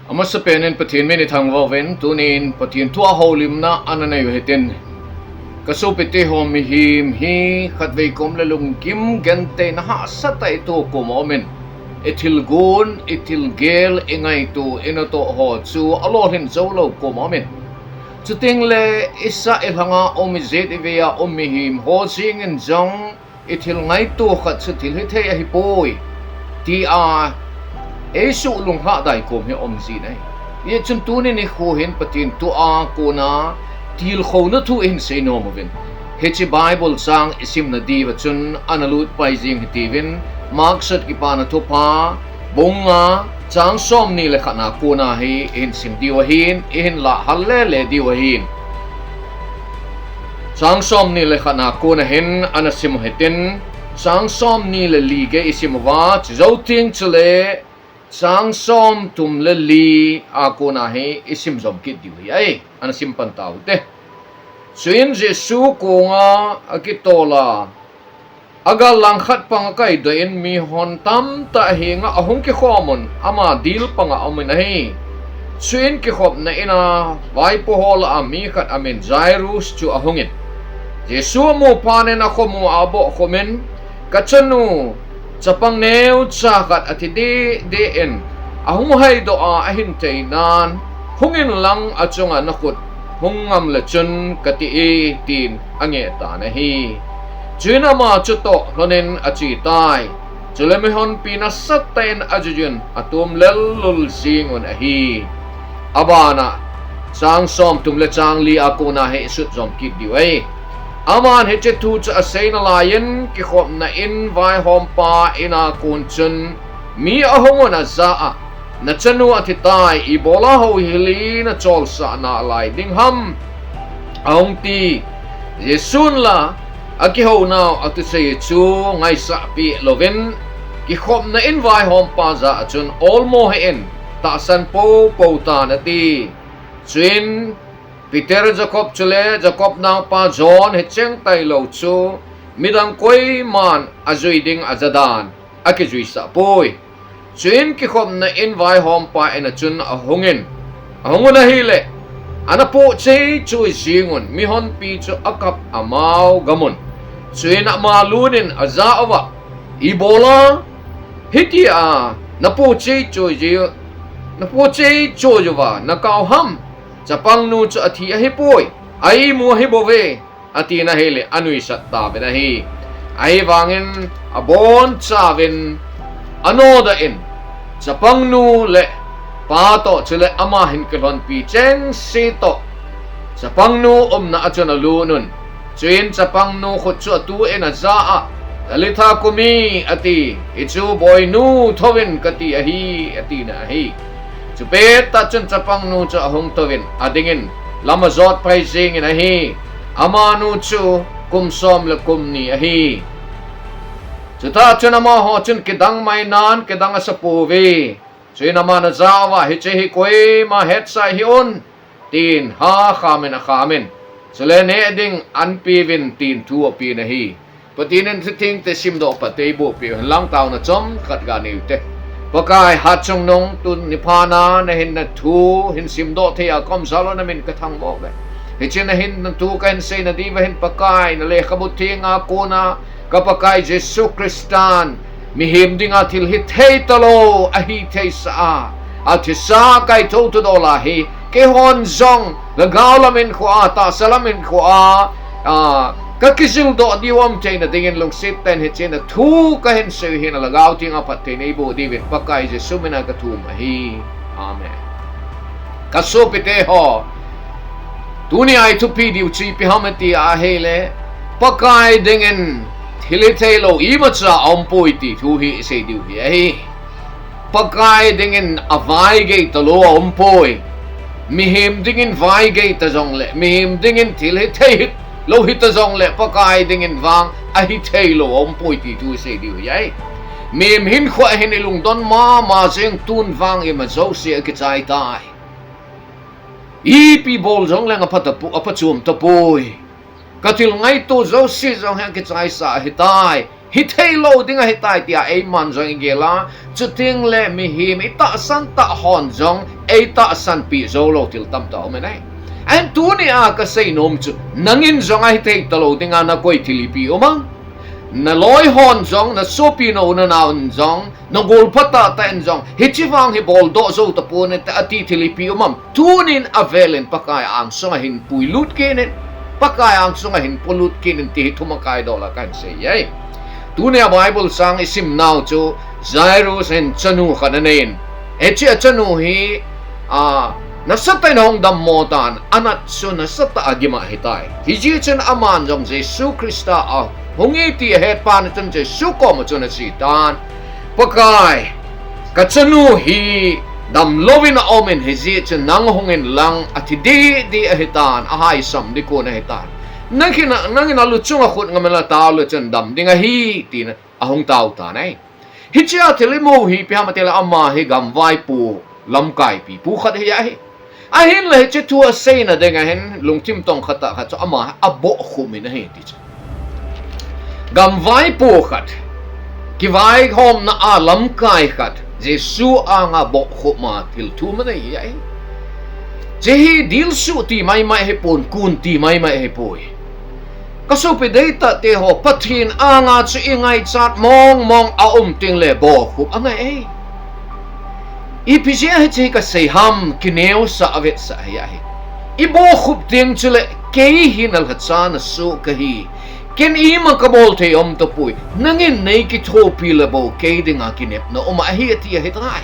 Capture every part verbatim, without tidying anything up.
Amasapen in Pathen min i thangvah uvin, tunin Pathen thu a houlimna ana nei u hitin. Ka sopite ho, mihem hi khatvei kom le lunggim gentheina hahsatah a i toh kom a um in, i thilgon, i thilgel, i ngaito, i natoh ho chu alolhin jou lou kom a um in, chuteng le i sah i lhang a um, i jet i vei a um mihem ho jeng in jong i thil ngaito khat chu thil hithei ahipoi, tia eisuh lunglhadai kom hi um jin ahi. Hijeh chun tuni nikho hin Pathen thu a kona tilkhouna thu i hin sei nom uvin, hiche Bible chang i simna diuva chun ana lut pai jing hitiuvin, Mark sut Kipana Thupha, bung nga, chang somni le khat na kona hi i hin sim diu ahin, i hin lah hal lele diu ahin. Chang somni le khat na kona hin ana sim u hitin, chang somni le li gei i sim uva, chujou teng chule chang somthum le li a kona hi i sim jom kit diu ahi. Ana sim pan tau hite. Chuin Jesu konga akitol a, agal langkhat pang akaidoh in, mihon tamtah ahenga ahung kikhom un, ama dil panga aum in ahi. Chuin kikhopna in a vaipo ho lah a mi khat amin Jairus chu ahung in, Jesu amu phat in akhomu a abohkhum in, Ka chanu, chapang neocha khat athi dehdeh in, ahung haidoh a ahin thei nan, hung in lang achunga nakhut hung ngam le chun kati e, tin angeh tan ahi. Chuin ama chutoh lhon in ache tai. Chule mihonpi nasatah in ajuijui in atom lellul jing un ahi. Abana chang somthum le chang li a kona hi i sut jom kit diu ahi. Aman hiche thu chu asei nalai in, kikhopna in vaihompa in a kon chun mi ahung un ajah a, Na chanu athi tai, ibola houhil in nacholsah nalai ding ham, ahung ti. Jesun la akihounau athusei chu ngaisah peh louvin, kikhopna in vaihompa jah a chun, Olmo hih in, tahsan poupou tan, ati. Chuin Peter, Jacob chule Jacob naopa John hicheng tailou chu midang koiman ajui ding ajadan akijuisah poi. Chuin kikhopna in vaihompa in a chun ahung in, ahung un ahile, ana pohchei choi jing un, mihonpi chu akap amau gam un. Chuin ama lut in ajah uva, Ibola hitia napohchei choi ji, napohchei choi uva nakap u ham? Chapangnu chu athi ahipoi, aimu ahibouve, atin ahile anuisat tauvin ahi. Ahivangin abonchauvin anodoh in, chapangnu le pa toh chule ama hin kilhonpi chengse toh chapangnu umna a chun alut un. Chuin chapangnu khut chu atuh in ajah a, Talitha kumi, ati. Hichu, Boinu, thouvin kati ahi, atina ahi. Chupet tah chun chapangnu chu ahung thouvin adingin lam ajot pai jengin ahi. Amanu chu kum som le kum ni ahi. Chutah chun amaho chun kidang mai nan kidang asapouve. Chuin aman ajah uva, Hiche hi koima hetsah hih un, tin hakham in akham in, chule neh ding anpeuvin, tin thu apen ahi. Pathen in thuthengte simdoh phat eiboh peh u hen lang, taona chomkhat ga nei ute. Pakai, hatchungnung tuni phat na nahinna thu hin simdoh thei a ka um jal u namin kathangvah uve. Hiche nahinna thu kahin seina diuva hin Pakai, nalekhabu thenga kona ka Pakai Jesu Christan mihem dinga thil hithei talou ahitheisah a, athisa kaithou thudol a hi, keihon jong lhagao lam hinkho a, tahsa lam hinkho a, a, kakijildoh diu aum theina dingin lungset tah in hiche na thu kahin seiu hi nalhagao thenga phatthei neiboh diuvin Pakai Jesu mina kathum ahi. Amen. Ka sopite ho, tunia i thupi diu chu ipi ham iti ahile, Pakai dingin thil hithei lou imacha aumpoi ti thu hi isei diu hi ahi. Pakai dingin avaigei talou aumpoi. Mihem dingin vaigei ta jongle, mihem dingin thil hithei hih lou hita jongle, Pakai dingin vang ahithei lou aumpoi ti thu isei diu hi ahi. Mihem hinkho a hin ilungdon mama jeng, tun vang ima jouse akichai tai. Ipi bol jongleng apha tapoi, aphachom tapoi. Ka thil ngaito jouse jong hi akichaisa ahitai. Hithei lou ding ahitai tia eiman jong igel a. Chuteng le mihem itahsan tah hon jong eitahsan pi jou lou thil tamtah um in ahi. Ahin tunia kasei nom chu, nangin jong ahithei talou dinga nakoi thil ipi um am? Naloi hon jong, nasopi nou nanao'n jong, nagol phatah tah in jong, hiche vang hi boldoh jou tapon ati thil ipi um am? Tunin avelin Pakai angsunga hin puilut kit in, Pakai angsunga hin puilut kit in ti hi thumakai dola kahin sei ahi. Tunia Bible chang isim nau chu Jairus in chanu khat anei in, hiche achanu hi, a, nasatah in ahung dammo tan, anat chu nasatah a gim ahitai. Hijeh chun aman jong Jesu Christa ahung e ti ahet phat chun Jesu koma chun ache tan, Pakai, kachanu hi damlouvin aum in, hijeh chun nang hung in lang, athi didi ahitan, ahaisam ding kon ahitan. Nangin, nangin alu chunga khut ngam in la tao le chun dam ding ahi, tin ahung tao tan ahi. Hichea thil imu hi ipi ham itile ama hi gamvaipo lamkaipi pu khat hi ahi. Ahinla hiche thu aseina dinga hin lungthim tong khat a khat chu ama abohkhup in ahi ti chu. Gamvaipo khat, kivaihomna a lamkai khat, Jesu anga bohkhup ma thil thum anei hi ahi. Hiche hi dilsuh ti maimai ahipon, kun ti maimai ahipoi. Kasopi deitah teho, Pathen anga chu ingaichat mong mong aum tengle bohkhup angai e. Ipi jeh a hiche hi kasei ham, kineosah avetsah ahi ahi. Ibohkhup teng chule kei hi nalhacha nasoh kahi. Ken ima kabol thei um tapoi. Nangin neikithopi le bou kei dinga kinepna um ahi ati ahitai.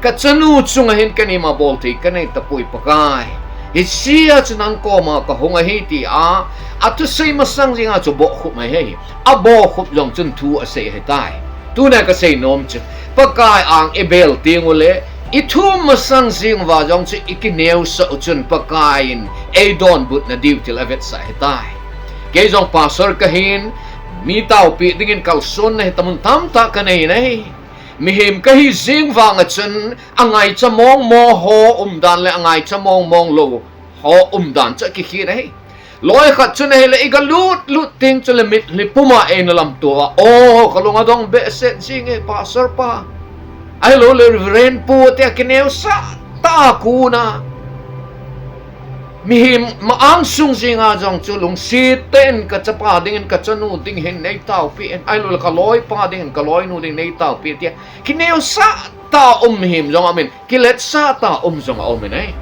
Kachanu chunga hin ken ima bol thei kanei tapoi Pakai. Hichea chu nang koma kahung ahi tia athusei masang jenga chu bohkhup mai ahi. Abohkhup jong chun thu asei ahitai. Tunia kasei nom chu, Pakai ang ibel tengule, ithum masang jeng uva jong chu ikineosah u chun Pakai in eidonbutna diu thil avetsah ahitai. Kei jong pastor kahin, mi taopi dingin kalsonna hi tamun tamtah kanei in ahi. Mihem kahi jeng vanga chun angaicha mong mong ho umdan le angaicha mong mong lou ho umdan chu akikhen ahi. Loi khat chun ahile igalut lut teng chule mitlhi puma eina lamto a, o, kalung adong behseh jenge pastor pa, ahiloule Reverend pu tia kineosah tah a kon a. Mihem ma-ang sung jenga jong chu lungset tah in kachapa dingin kachanu ding hin neitaopi in, ahiloule kaloipa dingin kaloinu ding neitaopi tia kineosah tah a um mihem jong aumin, kiletsah tah a um jong aumin ahi.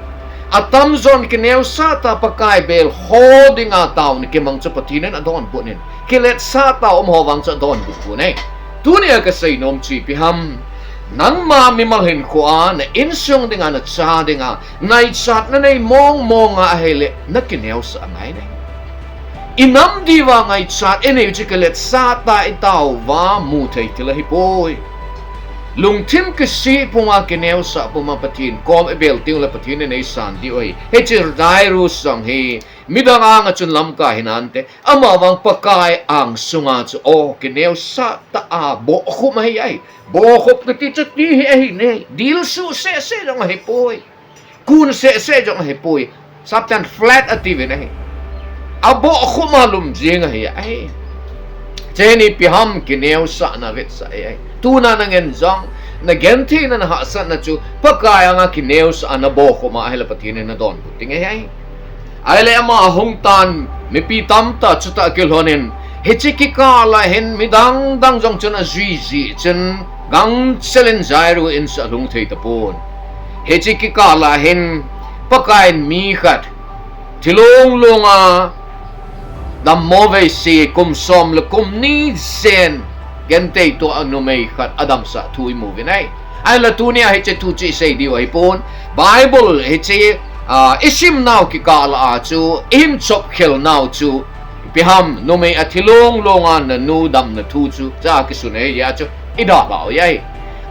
Atamjon kineosah tah a Pakai bel ho dinga taona kimang chu Pathen in adonbut in, kiletsah tah a um ho vang chu adonbut pon ahi. Tunia kasei nom chu ipi ham, nangma mimal hinkhoa na insung dinga, nacha dinga ngaichat nanei mong monga ahile nakineosah angai ahi. Inam diuva ngaichat inei u chu kiletsah tah a itao uva muthei thil ahipoi. Lungthim kisih puma kineosah puma Pathen kom ibel tengle Pathen in eisan diu ahi. Hiche Jairus jong hi midang anga chun lamkai hinante, amavang Pakai angsunga chu, o, kineosah tah a bohkhup ahi ahi. Bohkhup kiti chu ti hi ahi ne, dilsuh seh seh jong ahipoi. Kun seh seh jong ahipoi. Sapten flat atiuvin ahi. Abohkhup ma lum jeng ahi ahi. Hiche hi ipi ham, kineosahna avetsah ahi. Tuna nangin jong nagentheina nahahsatna chu Pakai anga kineosah a nabohkhup ma ahile Pathen in nadonbut ding ahi. Ahile ama ahung tan mipi tamtah chutah kilhonin, hiche kikah a hin midang dang jong chun ajui jeh chun gangchel in Jairus in chu alhung thei tapon. Hiche kikah a hin Pakai in mi khat thilong longa dammo veise kum som le kum ni jen genthei tua numei khat adamsah thu imu uvin ahi. Ahinla tunia hiche thu chu isei diu ahipon. Bible hiche, a, isim nau kikah lah a chu ihin chop khel nau chu ipi ham, numei athilong longa nanu damna thu chu cha kisun ahi jeh a chu idalhau ahi.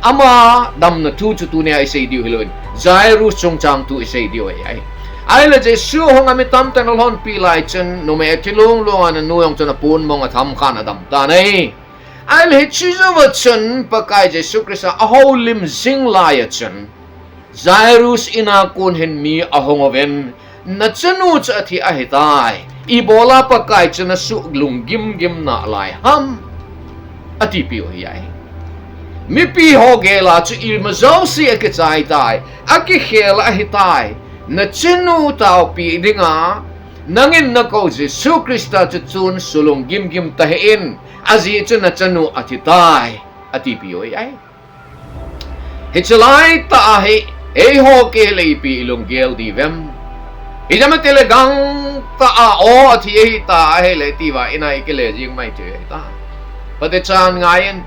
Ama damna thu chu tunia isei diu hilouvin, Jairus chungchang thu isei diu ahi. Ahile Jesu ahunga mi tamtah in alhonpi lai chun numei athilong longa nanu jong chun apon mong atham khan adam tan ahi. Ahile hiche jouva chun Pakai Jesu Christa ahoulim jing laiya chun Jairus ina kon hin mi ahung uvin, nachanu chu athi ahitai. Ibola Pakai chu nasuh lunggim gim nalai ham, atipeh u ahi. Mipi ho gel a chu ima jouse akichai tai, akikhel ahitai. Nachanu taopi dinga nangin nakou Jesu Christa chu chun sulunggim gim tahih in, ajeh chu nachanu athitai, atipiu ahi. Hiche laitah a hi eiho kei le ipi ilunggel diuvem? Ijemtia le gangtah a o athi ahita ahile tiuva ina ikile jing mai thei ahitai. Phatechan ngai in,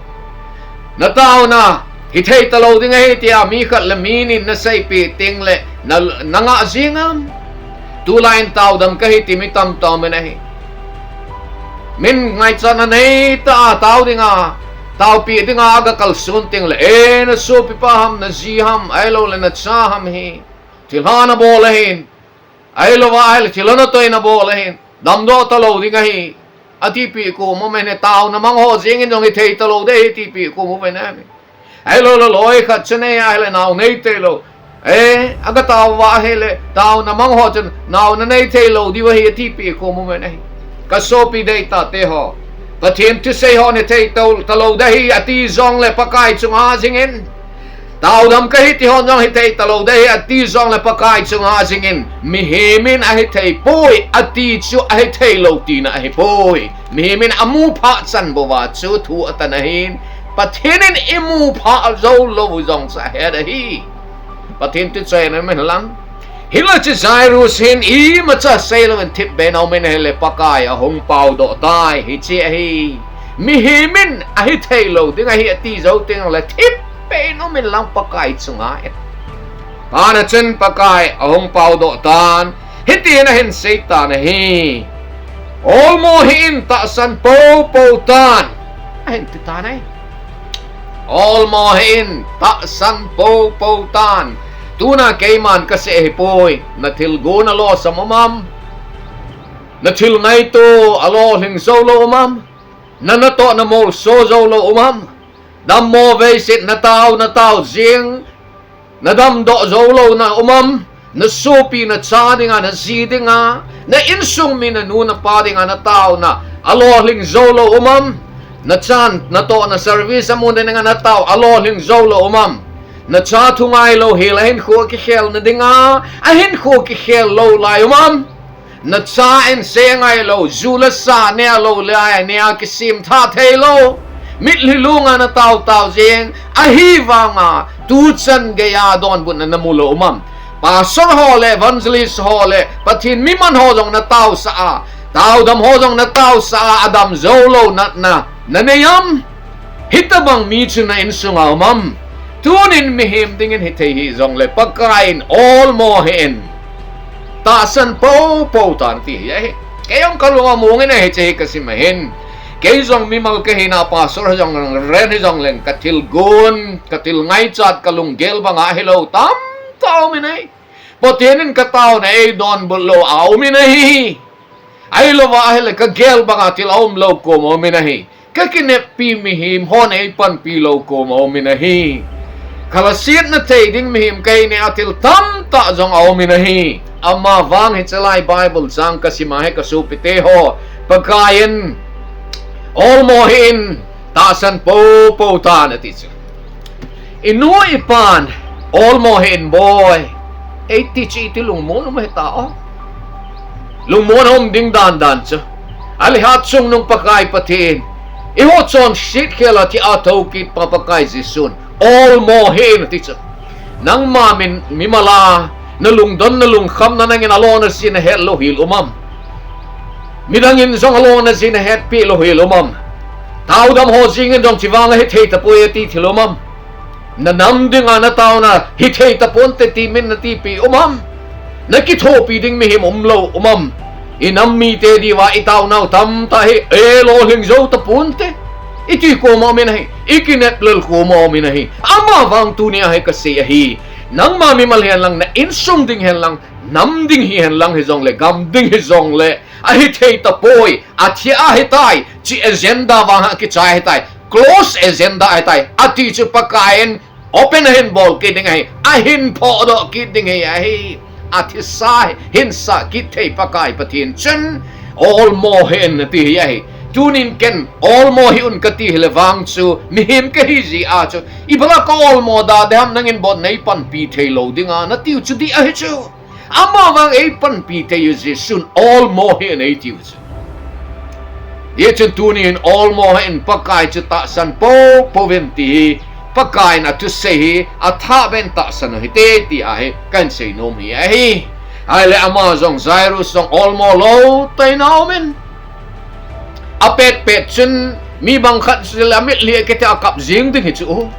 nataona hithei talou ding ahi tia mi khat le mi nin naseipeh tengle na, nangah jing am? Tulai in taodam kahi ti mi tamtah umin ahi. Min ngaichatna neitah a tao dinga, taopi dinga agakalson tengle, e, nasopipa ham, naji ham, ahiloule nacha ham hi thilha nabol ahin, ahilouva ahile thilha natoi nabol ahin, damdoh talou ding ahi, atipeh kom umin ahi. Taona mang ho jengin jong hithei talou ding ahi tipeh kom umin ahi. Ahiloule loi khat chu nei ahile nao neithei lou, e, agatao uva ahile taona mang ho chun naona neithei lou diu ahi atipeh kom umin ahi. Kasopi deitahte ho, Pathen thusei hon hithei talou ding ahi ati jongle Pakai chunga jingin, taodam kahi ti hon jong hithei talou ding ahi ati jongle Pakai chunga jingin, mihem in ahithei poi ati chu ahithei lou tina ahipoi. Mihem in amuphah chan bouva chu thu atan ahin, Pathen in imuphah jou lou jong chu ahet ahi. Pathen thuchoi na min lang. Hilai chu Jairus hin imacha seilouvin thipbeh in aumin ahile Pakai ahung paodoh tai, hiche ahi. Mihem in ahithei lou ding ahi ati jou tengle thipbeh in aumin lang Pakai chunga in. Pan a chun Pakai ahung paodoh tan, hitin ahin seitan ahi. Olmo hih in, tahsan poupou tan, ahin titan ahi. Olmo hih in, tahsan poupou tan. Tuna keiman kasei ahipoi, nathilgon alosam um am? Nathil ngaito alolhing joulou um am? Na, natoh namolso joulou um am? Dammo veiset natao, natao jing, nadamdoh joulou na um am? Nasopi nacha dinga, naji dinga, na insung mi nanu napa dinga nataona alolhing joulou um am? Nachan natohna service amun dinga natao alolhing joulou um am? Nacha thu ngailou hel ahinkho kikhelna dinga ahinkho kikhel lou lai um am? Nacha in sei ngailou, ju le sa neh lou le a neh a kisemtha theilou, mitlhi lunga natao tao jeng, ahivanga tuchan geiya donbutna namu lou um am? Pastor ho le evangelist ho le Pathen miman ho jong nataosah a, taodam ho jong nataosah a, adam joulou natna nanei am? Hitobang mi chu na insunga um am? Tunin mihem dingin hithei hih jongle Pakai in olmo hih in, tahsan poupou tan ati ahi. Kei jong kalung among in ahi, hiche hi kasim ahin. Kei jong mimal kahina, pastor hijong, reverend hijongleng kathilgon, kathil ngaichat, kalunggel banga ahilou tamtah aumin ahi. Pathen in kataona eidonbut lou aumin ahi. Ahilouva ahile kagel banga thil aumlou kom aumin ahi. Kakineppi mihem hon eipanpi lou kom aumin ahi. Kalasetna thei ding mihem kahi neh a thil tamtah jong aumin ahi. Amavang hiche lai Bible chang kasima hi kasopite ho, Pakai in olmo hih in, tahsan poupou tan ati chu. Inu ipan olmo hih in boi, eiti chu iti lungmon um hita o. Lungmon aum ding dandan chu, ahile hatchungnung Pakai Pathen, eiho chonset khel a thi a thou kit pa Pakai Jesun olmo hih in ati chu. Nangma min, mimal a nalungdon nalungkhamna nangin alona jin nahet lou hel um am? Midangin jong alona jin nahetpeh lou hel um am? Taodam ho jengin jong chuvang ahithei tapoi ati thil um am? Nanam dinga nataona hithei taponte ti min natipeh um am? Nakithopi ding mihem umlou um am? Inam mite diuva itaonau tamtah hi, e, lolhing jou taponte, iti kom aumin ahi, ikinep lel kom aumin ahi. Amavang tunia hi kasei ahi. Nangma mimal hihen lang, na insung ding hihen lang, nam ding hihen lang hijongle, gam ding hijongle, ahithei tapoi, athi ahitai, hiche agenda vang akichai ahitai, close agenda ahitai ati chu Pakai in open ahin bol kit ding ahi, ahin phohdoh kit ding hi ahi. Athisa hinsah kit thei Pakai Pathen chun olmo hih in ati hi ahi. Tunin ken olmo hih un kati hile vang chu, mihem kahi jeh a chu, ibanga ka olmo da deham, nangin bon neipanpi thei lou dinga natiu chu dih ahi chu. Amavang eipanpi thei u Jesun olmo hih un eitiu chu. Hichun tunin olmo hih un, Pakai chu tahsan poupou vin ti hi Pakaiyin athusei hi athah beh in tahsan u hite ti ahi, kahin seinom hi ahi. Ahile ama jong, Jairus jong olmo lou tah in aumin. Apetpet chun mi bang khat chu le amitlhi akithe a kap jing ding hi chu.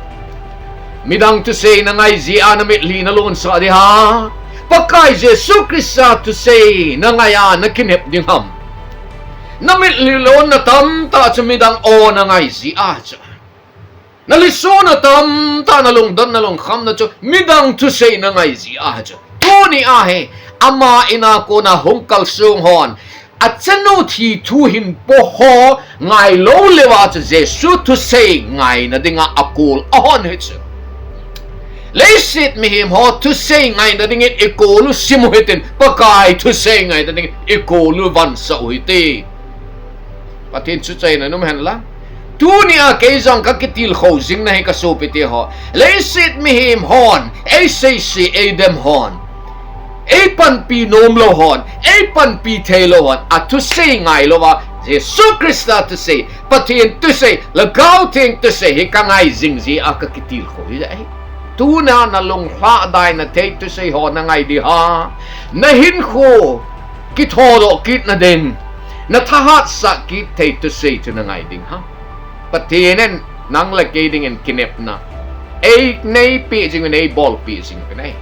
Midang thusei nangai jeh a namitlhi nalonsah ding ham? Pakai Jesu Christa thusei nangai a nakinep ding ham? Namitlhi lonna tamtah chu midang o nangai jeh a chu. Nalhisona tamtah, nalungdonna, nalungkhamna chu midang thusei nangai jeh a chu. Tuni ahi, ama in a kona hung kalsong hon, achanu thi thu hin po ho ngailou leuva chu Jesu thusei ngaina dinga akol ahon hi chu. Leiset mihem ho thusei ngaina dingin ikol u sim u hitin, Pakai thusei ngaina dingin ikol u vansah u hite. Pathen chu chaina um hen lang. Tunia kei jong kakitilkhou jing nahi, ka sopite ho. Leiset mihem hon, eiseise eidem hon, eipanpi nomlou hon, eipanpi theilou hon, athusei ngailouva, Jesu Christa thusei, Pathen thusei, Lhagao Theng thusei hi kangai jing jeh a kakitilkhou hi ahi. Tuna nalunglhadaina thei thusei ho nangai ding ham? Nahinkho kithodoh kitna ding, nathahatsah kit thei thusei chu nangai ding ham? Pathen in nang le kei dingin kinepna eineipeh jing uvin, eibolpeh jing uvin ahi.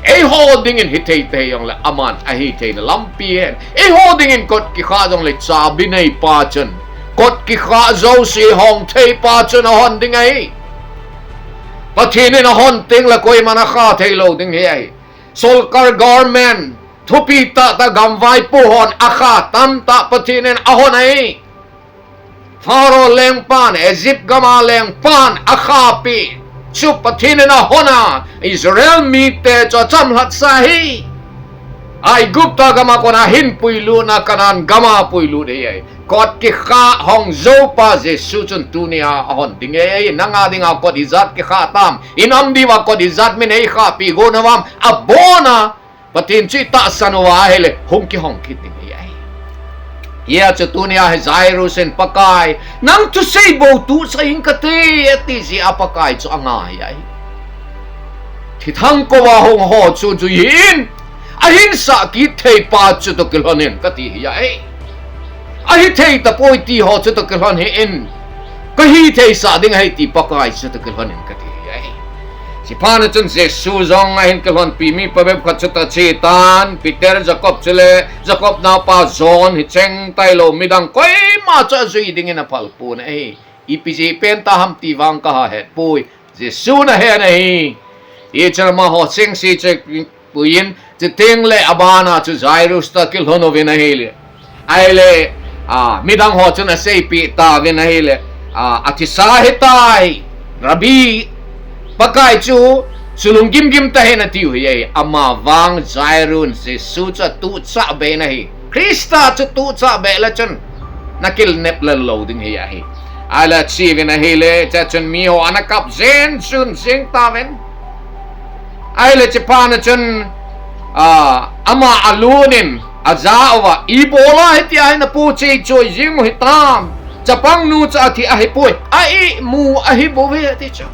Eiho dingin hithei tahih jongle aman ahitheina lampi ahen. Eiho dingin kot kikhah jongle chabi neipa chun, kot kikhah jouse hong theipa chun ahon ding ahi. Pathen in ahon tengle koiman akha theilou ding hi ahi. Sorkar, government, thupi tahtah gamvaipo hon akha tamtah Pathen in ahon ahi. Pharaoh lengpan, Egypt gama lengpan akhapeh chu Pathen in ahon a, Israel mite chu achamlhatsah ahi. Aigupta gama kona ahin puilutna Canaan gama puilut ahi. Kot kikhah hong joupa Jesu chun tunia ahon ding ahi. Nanga dinga kot ijat kikhah tam? Inam diuva kot ijat min eikhahpeh got uvam? Abona Pathen chu itahsan uva ahile hung kihong kit ding ahi. Hijeh chun tunia hi Jairus in, Pakai, nang thusei bou tuchah ing kate, ati jeh a Pakai chu angai ahi. Thithang kouva hung ho chu jui hih in, ahinsah kit theipa chutoh kilhon in kati hi ahi. Ahithei tapoi ti ho chutoh kilhon hih in, kahitheisah ding ahi ti Pakai chutoh kilhon in kati hi ahi. Chuphat na chun Jesu jong ahin kilhonpi mipa bep khat chutoh achetan, Peter, Jacob chule Jacob naopa John hicheng tailou midang koima chu ajui dingin aphal pon ahi. Ipi jeh pen tah ham ti vang kaha hetpoi. Jesun ahen ahi. Hichun amaho chengse chu puiyin, chutengle abana chu Jairus toh kilhon uvin ahile, ahile, a, midang ho chun aseipeh tauvin ahile, a, athisa ahitai, Rabbi, Pakai chu, chulunggim gim tahih in atiu hi ahi. Amavang Jairus Jesu chu atuhchah beh in ahi. Christa chu tuhchah beh le chun nakilnep lel lou ding hi ahi. Ahile acheuvin ahile, chuchun miho ana kap jen chun jeng tauvin. Ahile chuphat na chun, a, ama alun in ajah uva, ibola hitia hi napochei choi jing u hitam? Chapangnu chu athi ahipoi, a-ihmu ahibouve ati chu.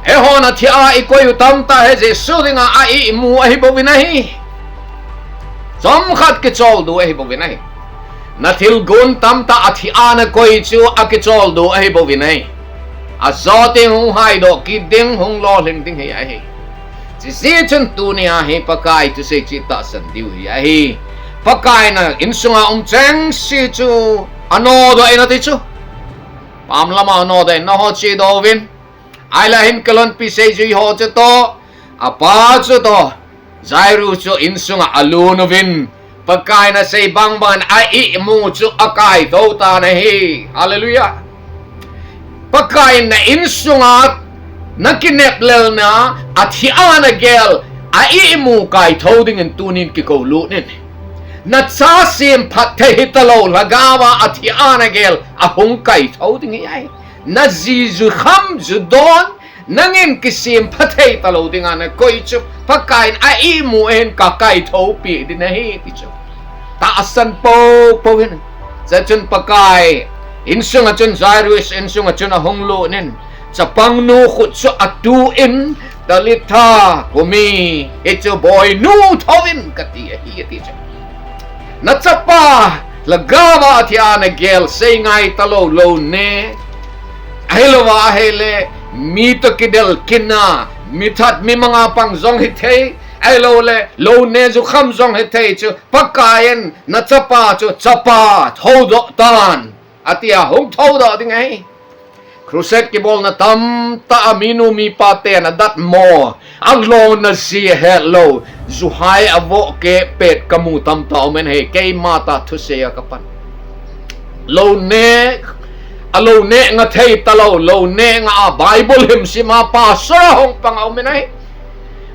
Eihon athi a ikoi u tamtah hi Jesu dinga a-ihmu ahibouvin ahi. Chomkhat kicholdo ahibouvin ahi. Nathilgon tamtah athi a nakoi chu akicholdo ahibouvin ahi. Ajou teng hung haidoh kit ding, hung lolhing ding hi ahi. Chujeh chun tunia hi Pakai thusei chu itahsan diu hi ahi. Pakai in na insunga um chengse chu anodoh in ati chu. Pam lama anodoh in, naho chedoh uvin. Ahile ahin kilhonpi seijui ho chutoh, apa chutoh, Jairus chu insunga alun uvin, Pakai in asei bangbangin a-ihmu chu akaithou tan ahi. Hallelujah. Pakai in na insunga nakinep lelna, athi a nagel, a-ihmu kaithou dingin tunin kikoulut in. Nacha semphat thei hitalou, lhagao a athi a nagel, ahung kaithou ding ahi. Naji jukham judon, nangin kisemphat thei talou dinga nakoi chu, Pakaiyin a-imu ahin kakaithoupi ding ahi ti chu. Tahsan poupou hin. Chuchun Pakai insunga chun, Jairus insunga chun ahung lut in, chapangnu khut chu atuh in, Talitha kumi, hichu boinu thouvin kati ahi, ati chu. Nachapa lhagao a athi a nagel, seingai talou, loune, ahilouva ahile mi toh kidel kina, mithat mimanga pang jong hithei, ahiloule loune jukham jong hithei chu, Pakaiyin nachapa chu chapa thoudoh tan, atia hung thoudoh ding ahi. Crusade kibolna tamtah a minu mipa ten adatmo, alona ji ahetlou, juhai avoh keh pet kamu tamtah aumin ahi, keima tah thusei a kapan. Loune, aloune nga thei talou, loune nga a Bible himsim a pastor ahung pang aumin ahi.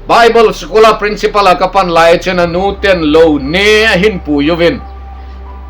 Bible school a principal a kapan lai chun anu ten loune ahin pui uvin.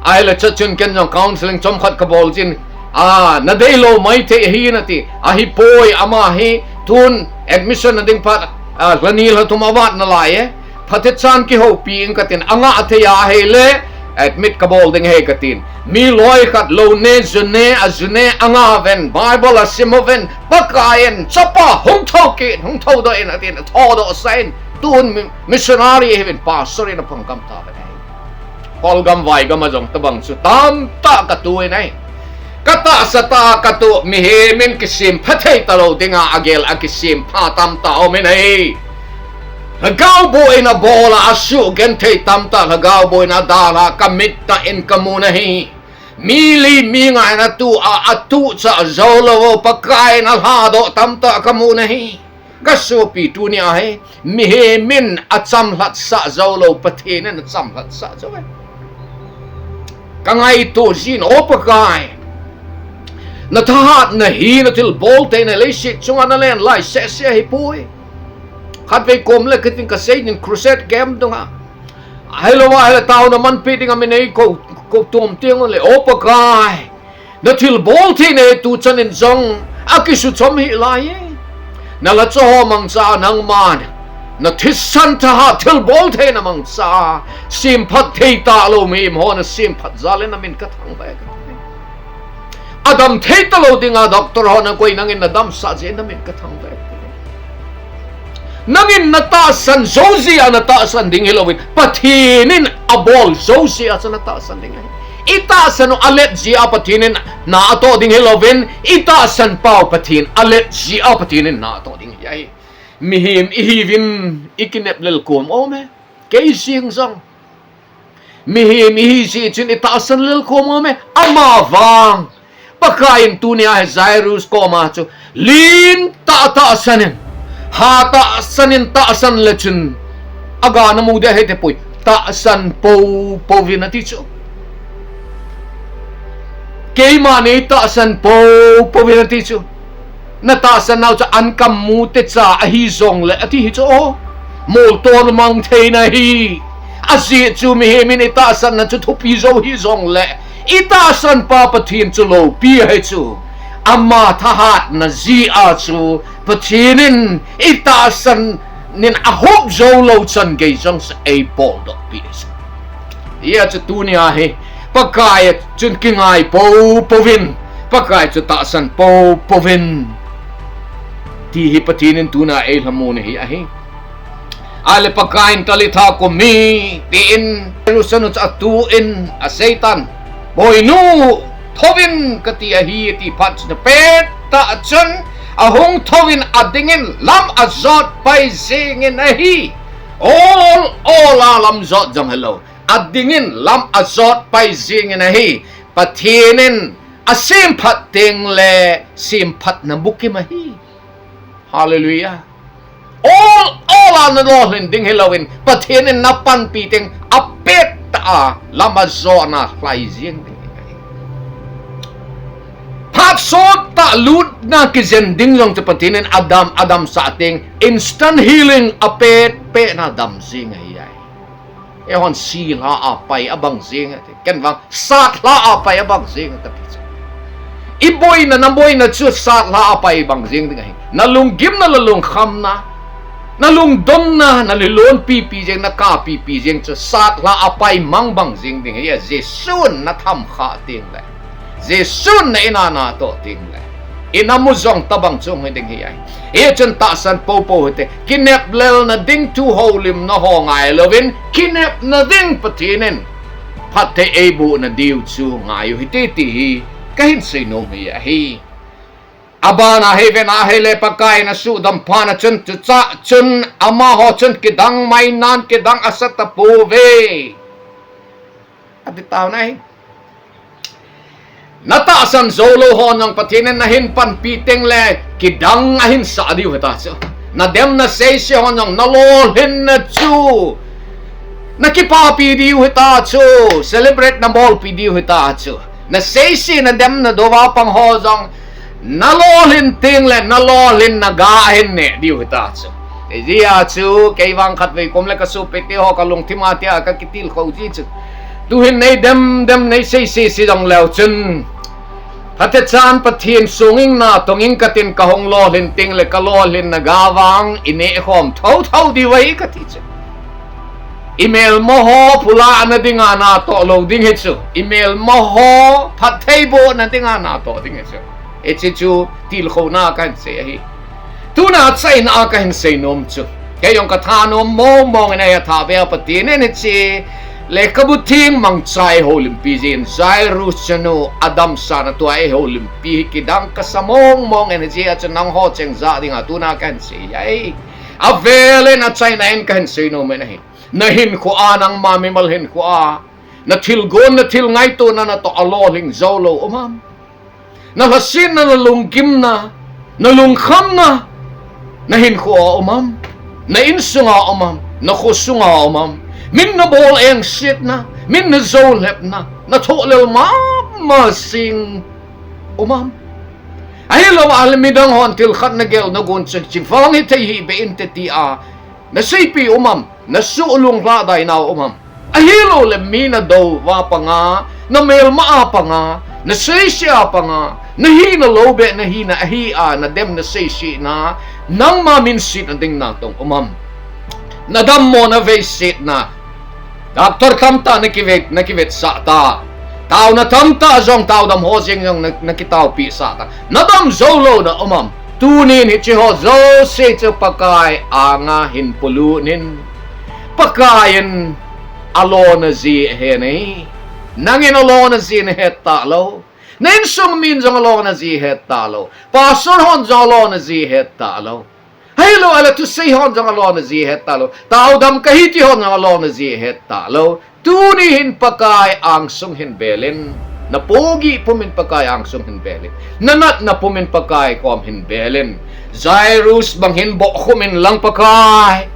Ahile chuchun ken jong counseling chomkhat kabol jin. A, nadeilou maithei ahi nati. Ahipoi, ama hi tun admission na ding phat, a, lhani lhathum avat nalai e. Phatechan kihoupi ing katin, angah thei ahile admit kabol ding ahi katin. Mi loi khat loune, june, ajune, angah uvin, Bible asim uvin, Pakaiyin chapa hung thou kit, hung thoudoh in atin, athoudoh sah in, tun mi-, missionary ahiuvin, pastor in apang gam tauvin ahi. Kolgam vaigam a jong tobang chu tamtah katuh in ahi. Katahsa tah a katuh, mihem in kisemphat thei talou dinga agel a kisempha tamtah aumin ahi. Lhagao boh in abol a, asugenthei tamtah lhagao boh in adalha kamit tah in kamun ahi. Mi li mi nga in atuh a, atuh chah joulou u Pakaiyin alhadoh tamtah kamun ahi. Kasopi, tunia hi mihem in achamlhat sah joulou, Pathen in achamlhat sah jou e. Kangaito jin, O Pakai, nathahatna hi, nathilbol theina leiset chunga nalen lai sehseh ahipoi. Khatvei kom le kit in kasei in, crusade camp dunga, ahilouva ahile taona manpeh dinga min eikou, kou tom teng uleh, O Pakai, nathilbol theina hi tuchan in jong akisuchom hih lai e. Nalhacha ho mangcha a nangman nathisan thahat thilbol theina mangcha a semphat thei talou mihem ho nasemphat jal in namin kathangvah e. Adam thei talou dinga doctor ho nakoi, nangin nadamsah jeh in namin kathangvah e. Nangin natahsan jou jeh a natahsan ding hilouvin, Pathen in abol jou jeh a chu natahsan ding ahi. Itahsan u alet jeh a Pathen in na atoh ding hilouvin, itahsan pau Pathen alet jeh a Pathen in na atoh ding ahi. Mihem ihiuvin ikinep lel kom aume. Kei jeng jong mihem ihi jeh chun itahsan lel kom aume. Amavang Pakaiyin tunia hi Jairus koma chu lentah tahsan in, hatahsan in tahsan le chun aga namu ding ahi tapoi, tahsan poupou vin ati chu. Keima neitahsan poupou vin ati chu. Natahsan nau chu ankam mu techa ahi jongle ati hi chu, o, molto mang theina hi. Ajeh chu mihem in itahsanna chu thupi jou hijongle, itahsan pa Pathen chu loupi ahi chu. Ama thahatna jeh a chu Pathen in itahsan in ahop joulou chan gei jong chu eipoldohpi ahi chu. Hijeh chun tunia hi Pakai a chun kingai poupou vin, Pakai chu tahsan poupou vin, ti hi Pathen in tunia eilhamon ahi. Ahile Pakaiyin Talitha kumi, tin Jairus nu chu atuh in, aseitan, Boinu, thouvin kati ahi, ati phat chun apet tah chun ahung thouvin adingin lam ajot pai jengin ahi. Ol ol a lam jot jong hilou, adingin lam ajot pai jengin ahi. Pathen in asemphat tengle semphatna bukim ahi. Hallelujah. Ol ol a nalolhin ding hilouvin, Pathen in napanpi teng apet tah a lam ajotna lhai jeng ding ahi. Phat sottah lutna kijen ding jong chu Pathen in adam, adamsah teng instant healing, apet petna dam jeng ahi. Eihon silha a pai abang jing ati. Ken vang, satlha a pai abang jing ati chu. Iboina, naboina chu satlha a pai bang jing ding ahi. Nalunggimna, nalungkhamna, nalungdonna, nalilon pipi jing, nakap pipi jing chu satlha a pai mang bang jing ding ahi. Jesun natham kha tengle, Jesun na in a natoh tengle, ina mu jong tabang chu hung hi ding ahi. Hichun tahsan popo hite, kinep lelna ding thu houlimna ho ngai louvin, kinepna ding Pathen in phatthei eiboh nadiu chu ngai u hite ti hi kahin seinom hi ahi. Abana hiven ahile Pakai nasuhdam phat na chun, chuche chun amaho chun kidang mai nan kidang asa tapouve, ati taona ahi. Natahsan joulou hon jong Pathen in nahin panpi tengle kidang ahin sah diu hita chu. Nadem naseise hon jong nalolhinna chu nakipapi diu hita chu. Celebrate nabolpi diu hita chu. Naseise, nadem, nadouva pang ho jong nalolhin tengle nalolhinna ga ahin neh diu hita chu. Hijeh a chu kei vang khatvei kom le kasopite ho kalungthim a tia kakitilkhou ji chu. Tuhin neidem dem neiseise se jongleu chun, phatechan Pathen sungin natongin katin kahung lolhin tengle kalolhinna ga vang ineh khom thotho diu ahi kati chu. Imelmaho phulahna dinga natoh lou ding hichu. Imelmaho phatthei bohna dinga natoh ding hichu. Hiche chu tilkhouna kahin sei ahi. Tuna achaina a kahin seinom chu, kei jong kathanom mongmong in ahi, athahbeh a Pathen in hiche lekhabu theng mangcha a houlimpi jin, Jairus chanu adamsahna tua a houlimpi hi kidang kasa mongmong in, hijeh a chu nangho cheng jah dinga tuna kahin sei ahi. Avel in achaina in kahin seinom in ahi. Nahinkhoa, nangma mimal hinkhoa nathilgon, nathil ngaitona natoh alolhing joulou um am? Nalhasetna, nalunggimna, nalungkhamna, nahinkhoa um am? Na insunga um am? Nakho sunga um am? Min nabol engsetna, min najoulhepna, nathohlel mama sing um am? Ahilou ahile midang hon thil khat nagel nagon chu, chuvang hithei hih beh inte tia naseipi um am? Nasuh lunglhadai nau um am? Ahiloule mi nadouva panga, namelma a panga, naseise a panga, nahina lou beh nahina ahi a, nadem naseisena, nangma minsetna ding natong um am? Nadammona veisetna, doctor tamtah nakivet, nakivetsah ta, taona tamtah jong taodam ho jeng jong na, nakitaopeh sah ta, nadam joulouna um am? Tunin hiche ho jouse chu Pakai anga hin polut in. Pakai in alona ji ahi nai. Nangin alona ji nahet talou. Na insung min jong alona ji het talou. Pastor hon jong alona ji het talou. Ahilou ahile thusei hon jong alona ji het talou. Taodam kahi ti hon jong alona ji het talou. Tuni hin Pakai angsung hin bel in. Napohgih pumin Pakai angsung hin bel in. Nanatna pumin Pakai kom hin bel in. Jairus bang hin bohkhum inlang Pakai.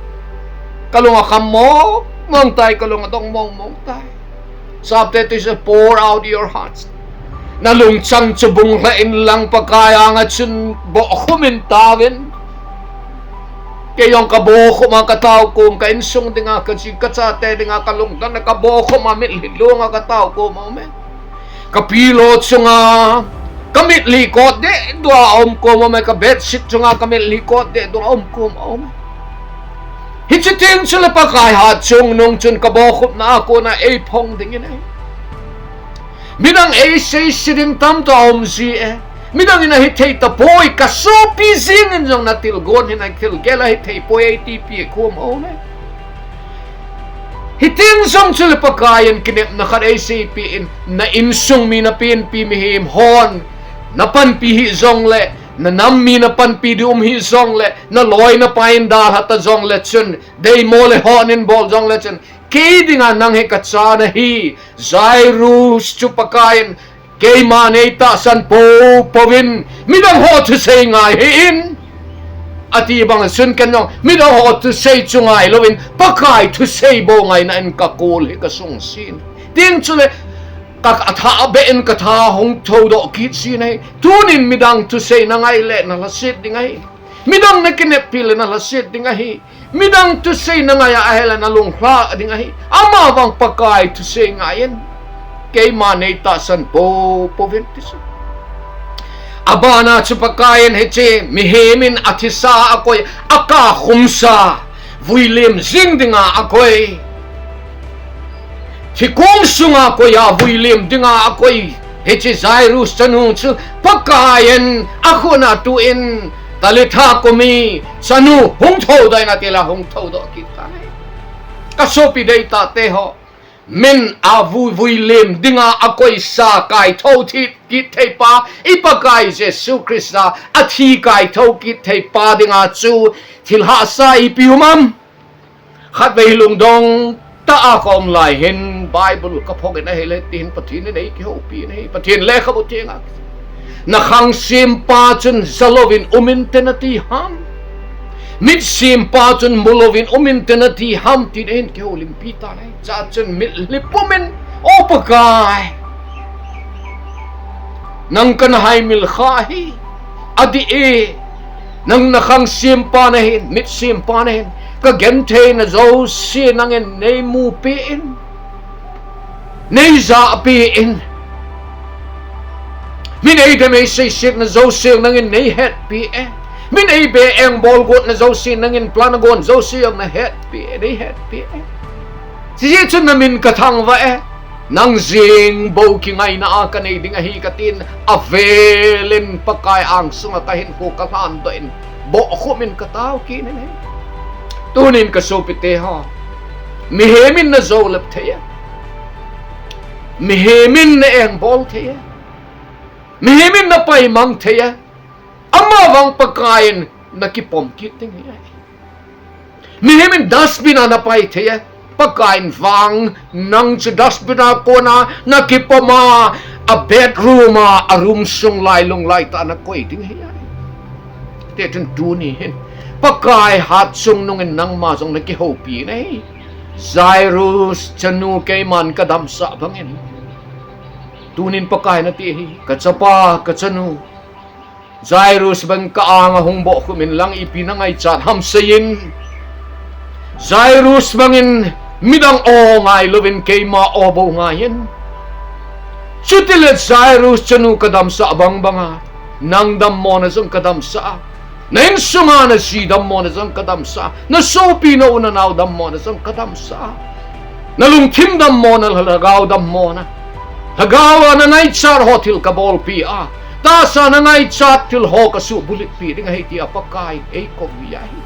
Kalung akham mongmong tai, kalung adong mongmong tai. Sapte tu se, pour out your hearts. Nalungchang chu bunglhah inlang Pakai anga chun bohkhum in tauvin. Kei jong kabohkhum a kataokhom, ka insung dinga, kaji kachate dinga, kalungdonna kabohkhum a mitlhi longa kataokhom aume. Kapilou chunga kamitlhi kot deh dua aumkhom aume, ka bedsheet chunga kamitlhi kot deh dua aumkhom aume. Hiche teng chule Pakai hatchungnung chun kabohkhumna a kona eiphong dingin ahi. Midang eiseise ding tamtah aumji e. Midang in ahithei tapoi, kasopi jengin jong nathilgon hin, nathilgel ahithei poi, eitipi khom aume. Hiteng jong chule Pakai in kinepna khat eiseipeh in, na insung mi, napenpi mihem hon napanpi hih jongle, nanam mi napanpi ding um hih jongle, naloi napai in dalha ta jongle chun, deimo le hon in bol jongle chun, kei dinga nang hi kacha nahi. Jairus chu Pakai in, keima neitahsan poupou in, midang ho thusei ngai hih in, ati bang chun ken jong midang ho thusei chu ngailouvin Pakai thusei bou ngaina in kakol hi kasungset. Teng chule ka, athahbeh in katha hung thoudoh kit jin ahi. Tunin midang thusei nangai le nalhaset ding ahi. Midang na kineppi le na lhaset ding ahi. Midang thusei na ngai a ahile na lunglhah ding ahi. Amavang Pakai thusei ngai in. Keima nei tahsan popo vin ti chu. Abana chu Pakai in hiche mihem in athisa akoi, akakhumsa, vuilim jing dinga akoi. Thikong sunga koi a vuilim dinga akoi. Hiche Jairus chanu chu Pakai in akhut a tuh in Talitha kumi, chanu hung thoudoh in ati le hung thoudoh kit tai. Ka sopi deitah te ho. Min a vu, vuilim dinga akoisa kaithou thei kit thei pa, i Pakai Jesu Christa athi kaithou kit thei pa dinga chu thil hahsa ipi um am? Khatvei lungdong tah a ka um lai hin Bible ka phong in ahile tin Pathen in eikihoupi in ahi. Pathen lekhabu thenga. Na khangsempa chun jalouvin um inte nati ham? Mitsempa chun mulouvin um inte nati ham tin eikihoulimpi tan ahi. Chua chun mitlhi pumin, O Pakai, nang kana haimil kha hi, adih e, nang na khangsempa nahin, mitsempa nahin, ka gentheina jouse nangin neimupi in, neijahpi in. Min eidem eiseisetna jouse nangin neihetpi e. Min eibe-eng bolgotna jouse nangin plan agon jouse jong nahetpi e, neihetpi e. Chujeh chun na min ka thangvah e. Nang jeng bou kingaina a ka nei ding ahi ka tin, avelin Pakai angsunga ka hinkho ka lhandoh in, bohkhup in ka tao kit in ahi. Tunin ka sopite ho, mihem in na jolep thei e, mihem in na engbol thei e, mihem in na paimang thei e, amavang Pakai in na kipom kit ding ahi. Mihem in dustbin a na pai thei e, Pakai in vang nang chu dustbin a kona na kipom a, a bedroom a, a room sung lailung laitah a na koi ding ahi. Hiti chun tuni hin Pakai hatchungnung in nangma jong na kihoupi in ahi. Jairus chanu keiman ka damsah bangin, tunin Pakai in ati ahi, ka chapa, ka chanu, Jairus bang ka anga hung bohkhup in lang ipi na ngaichat ham seiyin. Jairus bangin midang aw ngailouvin keima aw bou ngaiyin. Chutile Jairus chanu ka damsah bang banga, nang dammona jong ka damsah a, na insunga na ji dammona jong ka damsah a, na sopi na u na nao dammona jong ka damsah a, na lungthim dammona, lhagao dammona, lhagao a na ngaichat ho thil ka bolpi a, tahsa na ngaichat thil ho ka suhbulhitpi ding ahi tia Pakai in eikou ahi.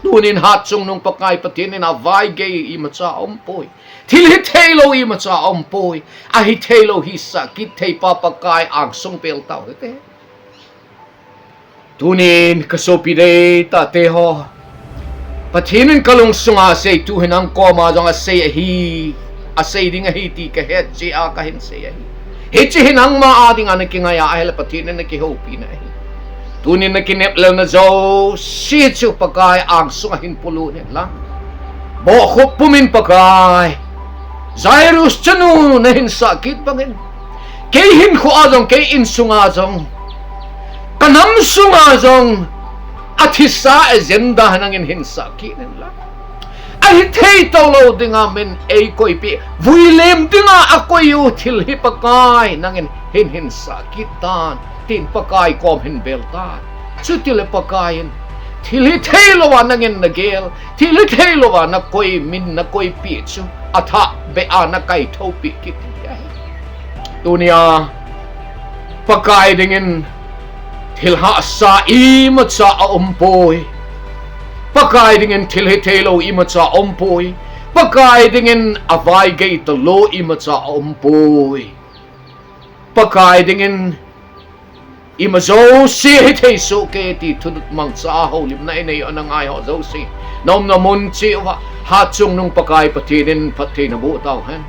Tunin hatchungnung Pakai Pathen in avaigei imacha aumpoi. Thil hitheilou imacha aumpoi. Ahitheilou hisah kit thei pa Pakai angsung pel tau hite. Tunin ka sopi deitah te ho, Pathen in ka lungsunga asei, tuhin ang koma jong asei ahi, asei ding ahi ti ka het jeh a ka hin sei ahi. Hiche hi nangma a dinga na kingai a ahile Pathen in na kihoupi na ahi. Tunin na kinep lelna jouse chu Pakai angsunga hin polut in lang. Bohkhup pumin Pakai, Jairus chanu na hinsah kit bangin, kei hinkho a jong, kei insunga jong, ka nam sunga jong, athisa agenda nangin hinsah kit in lang. Ahithei toulou dinga min eikoipeh, vuilim dinga akoi u thil hi Pakai nangin hin hinsah kit tan, tin Pakai kom hin bel tan. Chutile Pakai in, thil hitheilou a nangin na gel, thil hitheilou a na koi, min na koipeh chu athah beh a na kaithou peh kit ahi. Tunia Pakai dingin thil hahsa imacha aumpoi. Pakai dingin thil hitheilou imacha aumpoi. Pakai dingin avaigei talou imacha aumpoi. Pakai dingin ima jouse hithei sohkei ti thudut mangcha a houlimna inei u ana ngai ho jouse, na umna mun cheh uva hatchungnung Pakai Pathen in phatthei naboh tauhen.